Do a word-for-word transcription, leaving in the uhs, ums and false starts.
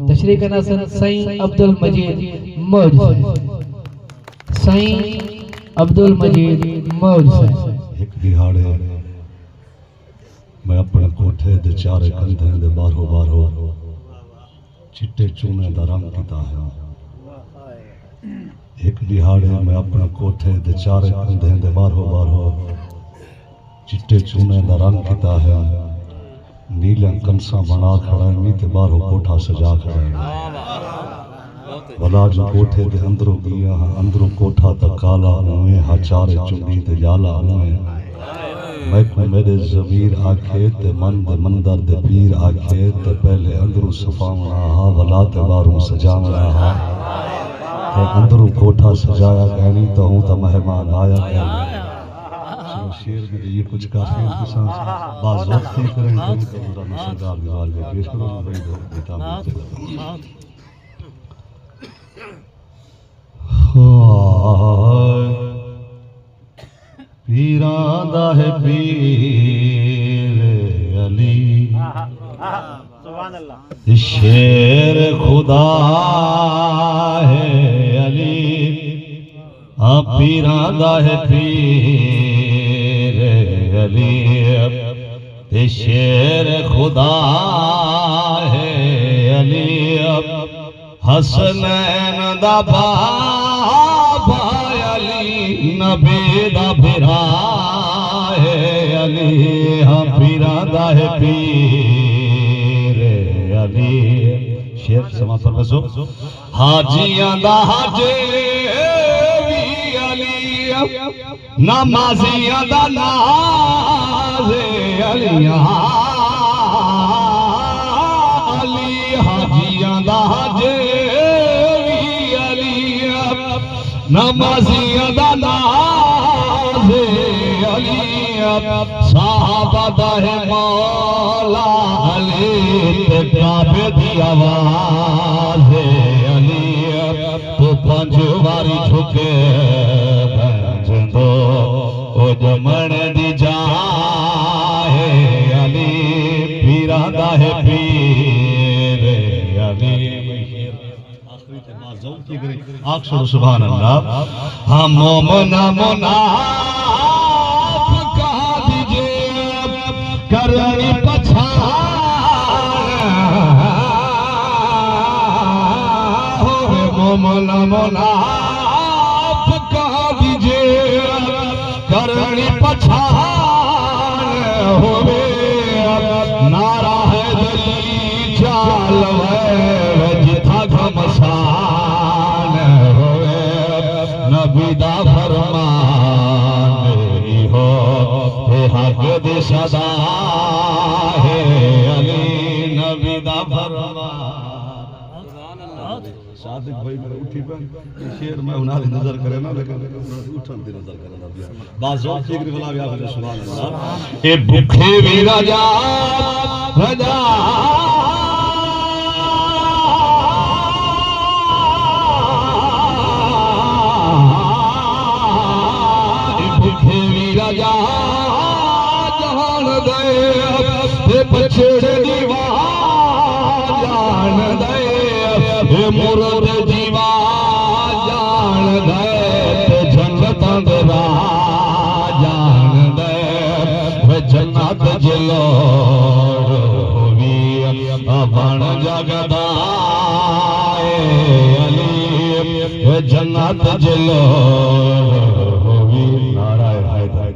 تشریح کندا سن سائیں عبدالمجید موج صاحب۔ سائیں عبدالمجید موج صاحب۔ ہک ݙیہاڑے میں اپݨے کوٹھے دے چارے کندھیں دے ٻاہرو ٻاہرو چٹے چونے دا رنگ کیتا ہے۔ ہک ݙیہاڑے میں اپݨے کوٹھے دے چارے کندھیں دے ٻاہرو ٻاہرو چٹے چونے دا رنگ کیتا ہے۔ نیلیاں کنساں بݨا کھڑا ہے، تے ٻاہرو کوٹھا سجا کھڑا ہے۔ ولا جو کوٹھے دے اندروں ڳیا ہاں، اندروں کوٹھا تاں کالا اونویں ہا، چارے چنڈی تے ڄالا اونویں۔ میکوں میݙے ضمیر آکھے تے من دے مندر دے پیر آکھے تے پہلے اندروں صفاوݨا ہا، ولا تے ٻاہروں سجاوݨا ہا۔ تے اندروں کوٹھا سجایا کائنی، تاں ہوں تاں مہمان آیا کائنی۔ چلو، شعر دی یہ کچھ کافی ہیں، تساں باذوق تھی کریں، تم تو اللہ نے سردار دی بارگاہ پیش کرو، بڑی دھوپ دیتا ہوں۔ ہائے، پیراں دا ہے پیر علی، سبحان اللہ۔ شیر خدا ہے علی، ہاں، پیراں دا ہے پیر علی، تے شیر خدا ہے علی۔ حسنین دا بابا علی، نبی دا بھرا ہے علی، ہاں، پیراں دا ہے پیر علی۔ شیر سماعت فرمائیسو۔ حاجیاں دا حاجی وی علی، نمازیاں دا ناز علی، علی حاجیاں دا حاجی وی علی، نمازیاں دا ناز علی، صحابہ دا ہے مولا علی، تے کعبے دی آواز علی۔ توں پنج واری جھکے بھینجندو، او ڄمݨ دی جاہ ہے علی، پیراں دا ہے پیر علی۔ آخری تے باذوق تھی کرے، آکھ چھوڑو سبحان اللہ۔ ہاں، مومن منافقاں دی جے کرنی پچھاݨ ہووے، مومن منافقاں دی جے کرنی پچھاݨ ہووے، نعرہ حیدری چا لوے، جتھاں گھمسان ہووے۔ نبی دا فرمان ایہو، اے حق دی صدا ہے علی، نبی دا فرمان۔ صادق بھائی میرے اٹھی پئے، اے شعر میں انہاں دی نظر کرے نا، لیکن انہاں دی اٹھن دی نظر کرے نا۔ باذوق تھی کرے ولا وی آکھو سبحان اللہ۔ اے بکھے وی رجا، رجا، اے بکھے وی رجا جاݨ دے، اے بچڑے دی واہ جاݨ دے، اے مرد دی واہ جاݨ دے، تے جنتاں دے راہ جاݨ دے۔ وے جنت جلوڑ ہووی، بݨ جڳدا اے علی، وے جنت جلوڑ ہووی۔ نعرہ حیدر۔